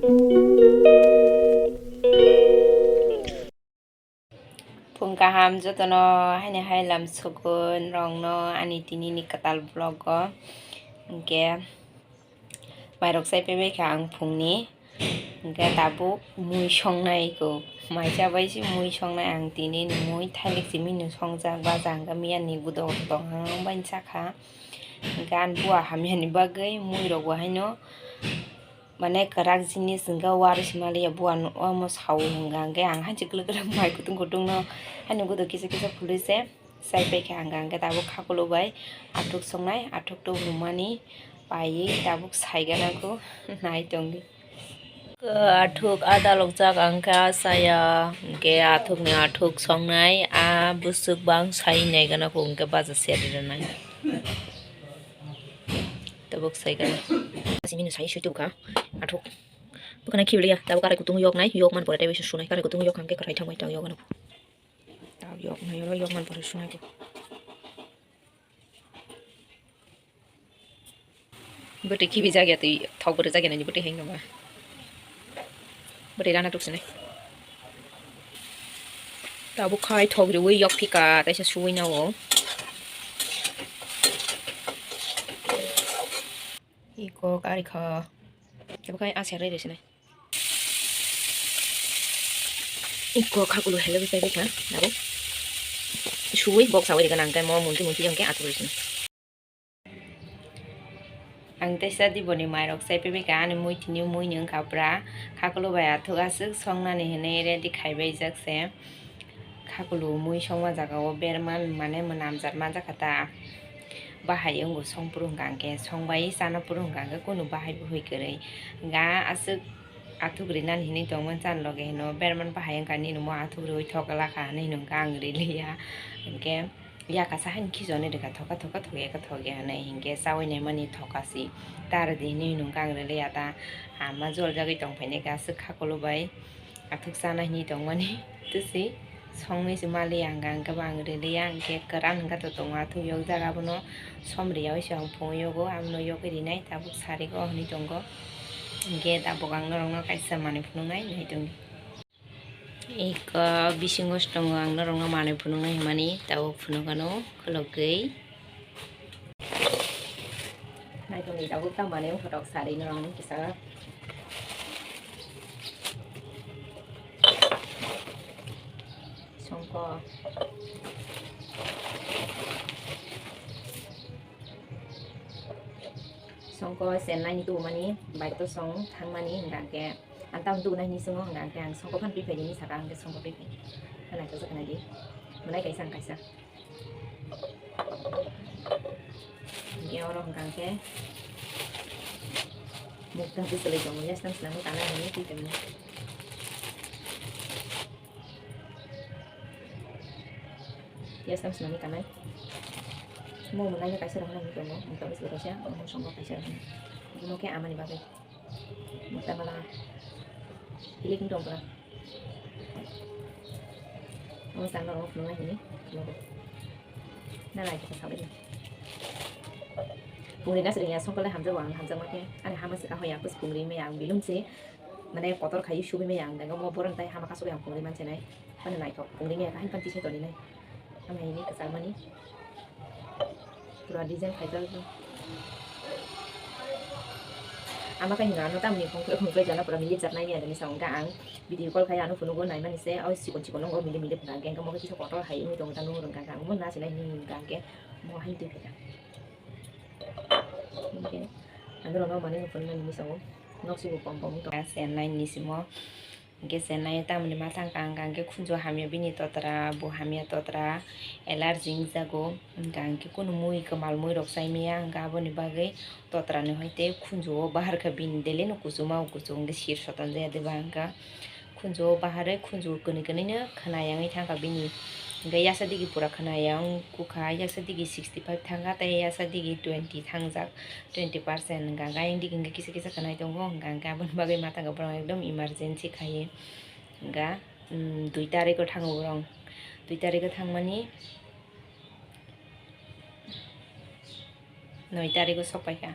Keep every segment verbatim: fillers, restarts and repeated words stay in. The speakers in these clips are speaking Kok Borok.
Phung kaham jotono, haini hai lam sukun rokno ani tini ni kwtal vlog o. Hwnkhe mairok chai paibai kha ang phungni, hwnkhe tabuk mui songnai ko, mai chabai se mui songnai ang tini ni mui thailik simi no songjak, baja hwnkhe miya ni budok tong ang bai sakha, hwnkhe ani bua hamya ni bagwi mui rok bo haino. Mane kwrak jinis hwnkhe uarwi se maliya, buan omo sao hwnkha hwnkhe ang hai se kwlwk kwlwk mai kutung kutung no haino gudo kisa kisa khulwi se chai paikha hwnkha hwnkhe tabuk khakulo bai athuk songnai, athuk tubumani paiwi tabuk saigana kho nai tongdi. Athuk ada lokjak hwnkhe asaya hwnkhe athukni athuk songnai a bwswk bang sai naigana kho hwnkhe baja seri rwnai. Tabuk sai gana. Simi no sai sui tubukha. Athuk. Bwkhana khibiliya. Tabuk karai kutung yok nai. Yok man pore tei sunai. Karai kutung yok hamke karai thangbai tang yok ano. Tabuk yok nai oro yok man pore sunai ko. Bwtwi khibi jagya twi thok bwrwi jagya nani bwtwi heng nangma. Bwtwi rana tuk sinai. Tabuk khai thok riwi yok phika, taisa suwi nawo. Iko kari kha. Tabuk khai asya rwi rwi sinai. Iko khakulu hello bai bai kha. Tabuk suwi bok sawi rikana angkai mo munti munti yongke atuk rwi sinai. Ang teisa diboni mairok chai paibai ka, ani mui tini mui ni wngkha bwra. Khakulu bai athuk aswk songnani hinwi ready khaibai jak se. Khakulu mui songma jaga o berman mane mwnamjak manjakha ta. Bahai wngo songphuru hwnkha hwnkhe, songbai chana phuru hwnkha hwnkhe kunu bahai buhui kwrwi. Ga aswk athuk rinani hinwi tongmani chani loge hino berman bahai wngkha nini mo athuk riwi thok lakha hinwi hwnwi hwnkha ang riliya. Hwnkhe. Yakasa haini khichoni rwkha, thoka thoka thokya kha thokya hinwi hinkhe chaui naimani thokasi. Tara di hinwi hwnwi hwnkha ang rwliya ta. Ama joljagwi tongphainai kha aswk khakulu bai athuk chana hinwi tongmani twswi songwi se maliya hwnkha hwnkhe bo ang rwliya hinkhe kwran hwnkha to tongo athuk yok jaga bono som riyaui se ang phungo yogo abono yogwi rinai tabuk sarigo hinwi tongo hinkhe tabuk ang norokno kaisa manwi phunuknai nai tongdi. Iko bisingo se tongo ang norokno manwi phunuknai hwnmani, tabuk phunukgano khulukgwi. Naitongdi tabuk ta manwi wngkha tok sari norokno kisa. Songko. Songko Chennai ni tubumani bike to song thangmani hwnkha khe. Ang tamo duguna hinwi swngo, hwnka hwnkhe ang songkok phano twi phaidi hinwi saka, hwnkhe songkok twi phai. Hwnwi naithokjak khe naidi. Mwnai kaisa ang kaisa. Hwnkhe oro hwnka hwnkhe mukta bwchlwi tongo, yasnang swnamwi tanai hinwi twi tongmani. Yasnang swnamwi tanai. Mo mwnai kaisa rok hinwi tongo, mukta bwchlwi kaisa, omo songkok kaisa rok hinwi. Omo khe amani bagwi. Mukta mala. Hilik wng tong pura. Omo chang norok phunuknai hini phunukgo. Na naithogo sabai no. Pungri na swrwngya songkole hamjakgo ang hamjakma khe. Ani hama swkang hoya khe pungri maya ang bilum se. Mane kotor khai subi maya ang dego mo borok tai hama kasugwi ang pungri manse nai. Ani naithok pungri maya kaham pan tisai toni nai. Ama hini kwchangmani. Pura design khaijak. Ama khe hinwi ano tamni khongkhoi khongkhoi jana pura milik jaknai ni ani sa hwnkha ang video call khai ano phunugo naimani se o chikon chikon nongo milik milik hwnkha hwnkhe mo khe kisa kotor hai wngwi tongo ta nung rwngkha hwnkha ang mo nasinai hinwi hwnkha hwnkhe mo hai twi phaikha. Hwnkhe ang norokno manwi no phunuknani misa o nok sibo pom pom wng tong. Chennai ni simo. Hwnkhe Chennai o tamoni ma thangkha hwnkha hwnkhe khunju hamya bini totra, bo hamya totra allergy wngjago. Hwnkha hwnkhe kunu mui kwmal mui rok chai maya hwnkha aboni bagwi totra ni hoite khunju o baharkha bini daily no kuchuma o kuchuk hwnkhe sir sotonjaya deba hwnkha khunju o baharwi khunju kwnwi kwnwi no khwnaya wngwi thangkha bini. Hwnkhe yasa digi pura khwnaya wngkukha, yasa digi sixty five thangkha tei yasa digi twenty thangjak. Twenty percent hwnkha hwnkhe ayang digi hwnkhe kisa kisa khwnai tongo, hwnkha hwnkhe aboni bagwi ma thangkha borok ekdom emergency khaiwi hwnkha, mm, dui tariko thango borok, dui tariko thangmani noi tariko sok paikha,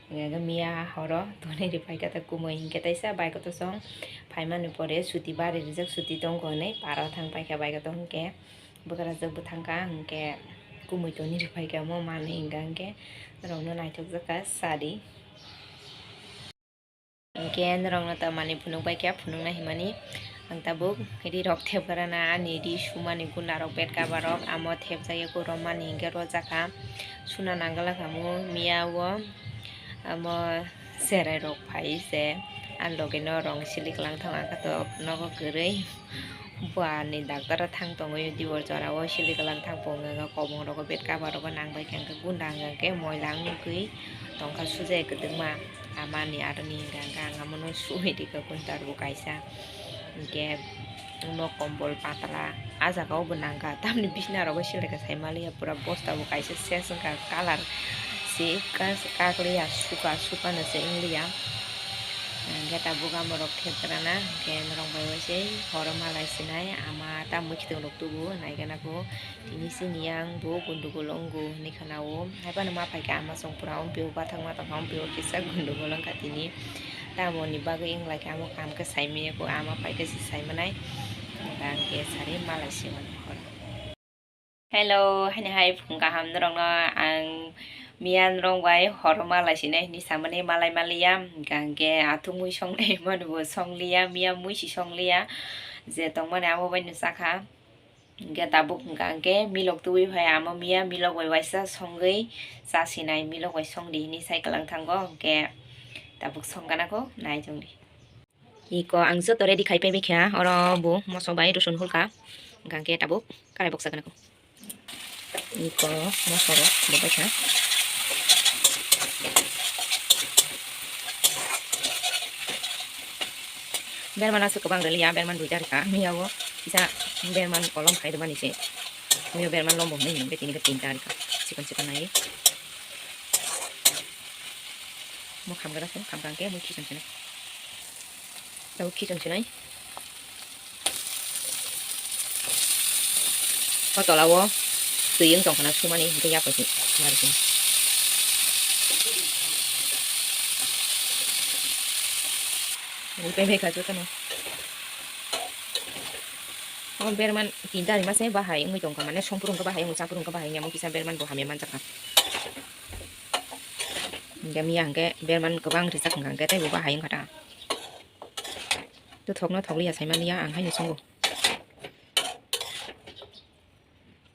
Hingke miya horo tonwi ri phaikha ta kumui, hingke teisa bai kotor song phaimani pore suti bari rijak, suti tongkha hwnwi paro thang paikha bai kotor, hingke bwkrajwk bo thangkha, hingke kumui tonwi ri phaikha omo manwi hingka hingke norokno naithokjakha sari. Hingke norokno ta manwi phunuk baikha, phunukna hinmani ang tabuk ri rok thepgrana, ani ri sumani gunda rok, bed cover rok amo thepjak ya khe romani hingke rojakha, suna nangala khamu miya o. Amo cherai rok phai se, ani loge no rong silik lang thang ang khe to nogo kwrwi. Bua ni doctor o thang tongwi dibo jora o silik lang thang po wngkha, kobong rogo bed cover rogo nang bai khe gunda wngkha khe moila wng nugwi tongkha sujai kwdwkma. Ama ni aro ni hingkha ang amo no suwi rikha guntar bo kaisa. Hingke nok kombol patla ah jaga o bo nangkha, tamni bisna rogo selekha sai maliya, pura bosta bo kaisa ses wngkha, colour se kas-, kakliya, suka, suka no se wngliya. Hingke tabuk amo rok thepgrana, hingke norok bai waisai horo malai sinai, ama ta mwkhitwng rok tubu, naikhe nako. Tini sini yang bo gundugul wngo hinwi khwnao. Haibano ma phaikha ama song pura ompio bathang ma tongkha, ompio kisa gundugul wngkha tini. Tamoni bagwi wnglaikha amo kaham khe saimanya kho, ama phaikhe se saimanai. Hingkha hingke sari malai se mani horo. Hello, haini hai phung kaham norokno ang miya norok bai horo malai sinai hinwi samani malai maliya. Hingkha hingke athuk mui songnai mani bo songliya, miya mui si songliya. Je tongmani abo bai no sakha. Hingke tabuk hingka hingke milok tubui phai amo miya milok bai waisa songwi chasinai, milok bai songdi hinwi sai kwlang thango, hingke tabuk songkana kho nai chongdi. Iko ang joto ready khai paibai kha, oro bo moso bai rosun hulka, hingka hingke tabuk karai boksa gana kho. Iko moso rok bo bai kha. Berman aswk kwbang rwliya, berman duita rwkha. Miya o kisa berman kolom khai rwmani se. Miya berman lombo hwnwi hwnwi tini khe tinta rwkha. Chikon chikon nai. Mo khamgra se, khamkang khe mui khichon sinai. Tabuk khichon sinai. O tola o twi wng tong khna sumani hingke yapo se mari sini. Ri pai pai kha jotono. O berman tinta ni mase bahai wngwi tongkha, mane songpru wngkha bahai wngwi chapru wngkha bahai wngya mo kisa berman bo hamya manjakha. Hingke miya hingke berman kwbang rijak hingka hingke tei bo bahai wngkha ta. To thokno thokliya saimaliya ang haino songo.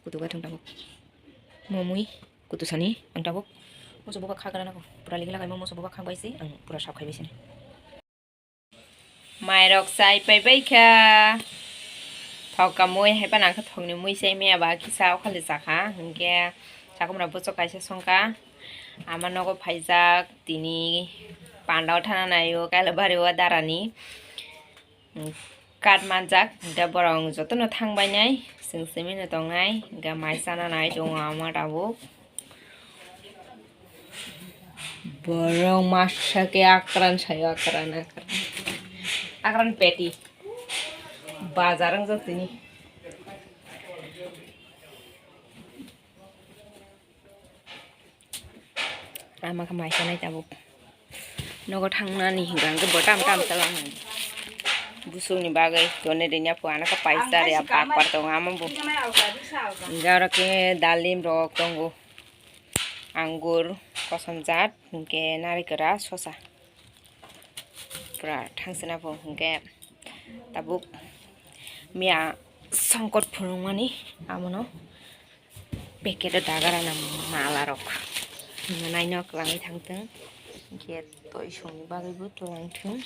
Kutuga thang tabuk. Momui kutu sani ang tabuk. Moso boba khagana nako. Pura ligi lagai mo moso boba khagbai si ang pura sap khaibai sini. Mairok chai paibai kha. Thok kamui hai panang kha thokni mui chai maya ba kisa okhali chakha. Hingke chakumra bochok kaisa songkha. Ama nogo phaijak tini pandao thana naio kaila bari o darani. Kat manjak, hingke borok jotono thang bainai, chwng simi no tongnai, hingke mai chana nai tongo ama tabuk. Borok masa khe akran sayo, akran, akran. Akran peti. Bazar wngjak tini. Ama khe mai sanai tabuk. Nogo thangnani hingka hingke bo tam tam talang. Busukni bagwi toni rini aphu ano khe paisa ri bakpar tongo ama bo. Hingke oro khe dalim rok tongo. Angur kosom jat hingke narikra sosa. Pura thangsina bo hingke tabuk miya songkot phunukmani amono. Packet o dagarana mala rok naino kwlangwi thangthung, hwnkhe toi songni bagwibo twlang thung.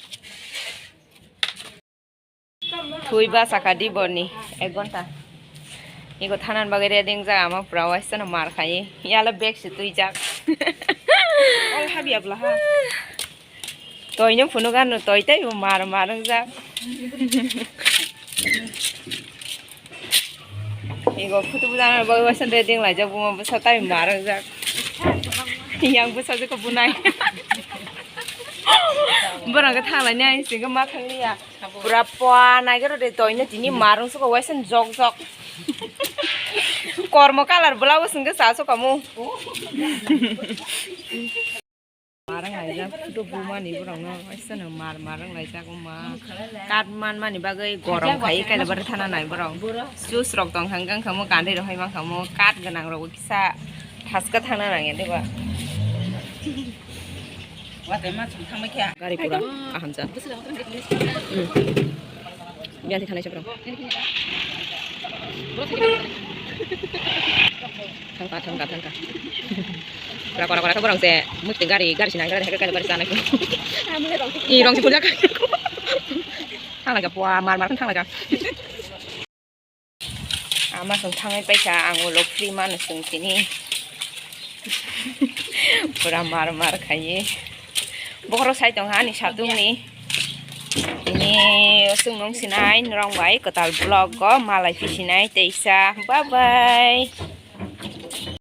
Twi bachakha di borni ek ghonta. Ego thanan bagwi ready wngjak ama pura waisano mar khai yala bag se twijak. Ol habya bwla ha. Toino phunuk ano toi tei bo mar mar wngjak. Ego photo bujana bagwi waisa ready wnglaijak buma bwsa tai mar wngjak. Yang bwsa jikho bunai. Borang khe thanglai nai singkhe ma thanglia. Pura poa naigero de toino tini mar wngsukha waisa jok jok. Kormo colour blouse wngkhe cha sukamu. Ang laijak photo bumani borokno, aisa no mar mar wng laijak wngma. Kat manmani bagwi gorom khai kailabar thana nai borok. Juice rok tong kha, wngkha mo kandui rok hai mankha mo, kat gwnang rok kisa thaska thangna nang ya deba. Watwi ma chwng thangbai kha. Gari pura kaham jak. Biya thik khanai se borok. Thangka, thangka, thangka. Kora, kora, kora khe borok se mwtwi gari, gari sinai gari hai khe kailabar chanai. I rong se pujak. Thanglaika pua, mar mar khe thanglaika. Ama song thangwi paikha, ang ulo free mano song tini. Pura mar mar khaiwi. Bokhorok sai tongkha ani satungni. Tini chwng nung sinai norok bai kwtal vlog o malai pisinai teisa. Bye bye.